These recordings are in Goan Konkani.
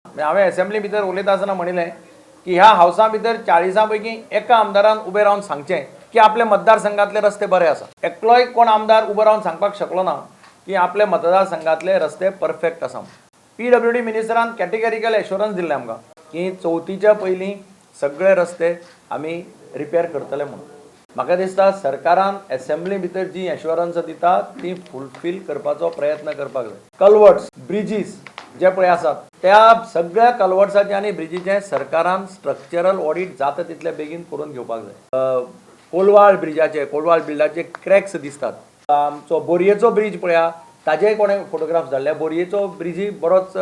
म्हणजे हांवें एसेंब्ली भितर उलयता आसतना म्हणिल्लें की ह्या हावसा भितर 40 पैकी एका आमदारान उबें रावन सांगचें की आपल्या मतदारसंघातले रस्ते बरे आसा. एकलोय कोण आमदार उबो रावन सांगपाक शकलो ना की आपल्या मतदारसंघातले रस्ते परफेक्ट आसा. पीडब्ल्यूडी मिनिस्टरान कॅटेगरिकल एश्योरन्स दिल्लें आमकां की चवथीच्या पयलीं सगळे रस्ते आमी रिपेर करतले म्हणून. म्हाका दिसता सरकारान एसेंब्ली भितर जी एश्योरन्स दिता ती फुलफील करपाचो प्रयत्न करपाक जाय. कलवर्ट्स, ब्रिजीस जे पळय आसात त्या सगळ्या कलवर्ट्साचें आनी ब्रिजीचें सरकारान स्ट्रक्चरल ऑडीट जाता तितले बेगीन करून घेवपाक जाय. कोलवाळ ब्रिजाचे, कोलवाळ बिल्डाचे क्रॅक्स दिसतात. आमचो बोरयेचो ब्रीज पळया, ताजेय कोणें फोटोग्राफ्स धाडले. बोरयेचो ब्रिजूय बरोच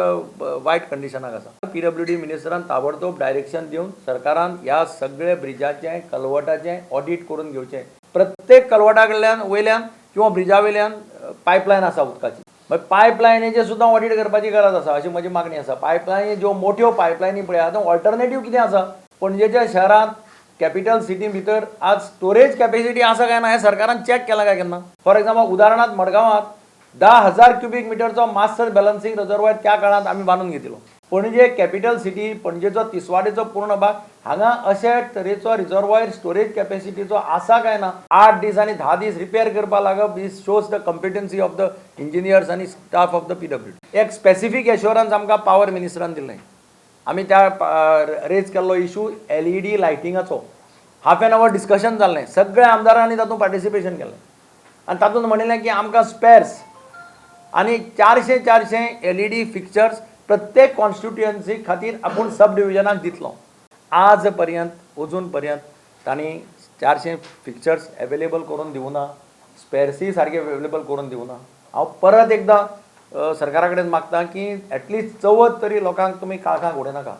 वायट कंडिशनाक आसा. पीडब्ल्यूडी मिनिस्टरान ताबडतोब डायरेक्शन दिवन सरकारान ह्या सगळे ब्रिजाचें, कलवटाचें ऑडीट करून घेवचें. प्रत्येक कलवटा कडल्यान वयल्यान किंवा ब्रिजा वयल्यान पायपलायन आसा उदकाची, मागीर पायपलायनीचें सुद्दां ऑडीट करपाची गरज आसा अशी म्हजी मागणी आसा. पायपलायनी ज्यो मोट्यो पायपलायनी पळय आतां ऑल्टरनेटीव कितें आसा? पणजेच्या शहरांत, कॅपिटल सिटी भितर आज स्टोरेज कॅपेसिटी आसा काय ना हें सरकारान चॅक केलां काय केन्ना? फॉर एक्झाम्पल, उदाहरणार्थ, मडगांवांत 10,000 क्युबीक मिटरचो मास्टर बॅलन्सिंग रिजर्वायर त्या काळांत आमी बांदून घेतिल्लो. पणजे कॅपिटल सिटी, पणजेचो तिसवाडीचो पूर्ण भाग, हांगा अशे तरेचो रिजर्वायर स्टोरेज कॅपेसिटीचो आसा काय ना? 8 दीस आनी 10 दीस रिपेर करपाक लागप, this shows the competency of the engineers आनी स्टाफ ऑफ the PWD. एक स्पेसिफीक एश्योरन्स आमकां पावर मिनिस्टरान दिल्लें. आमी त्या रेज केल्लो इशू एलईडी लायटिंगाचो. हाफ एन our discussion जाल्लें, सगळ्या आमदारांनी तातूंत पार्टिसिपेशन केलें आनी तातूंत म्हणिल्लें की आमकां स्पेर्स आनी 400 400 एलईडी फिक्चर्स प्रत्येक कॉन्स्टिट्युएन्सी खातीर आपूण सब डिविजनाक दितलो. आज पर्यंत, अजून पर्यंत तांणी 400 फिक्चर्स एवेलेबल करून दिवना, स्पेर्सूय सारके अवेलेबल करून दिवना. हांव परत एकदां सरकारा कडेन मागता की एटलिस्ट चवथ तरी लोकांक तुमी काळखाक उडयनाका.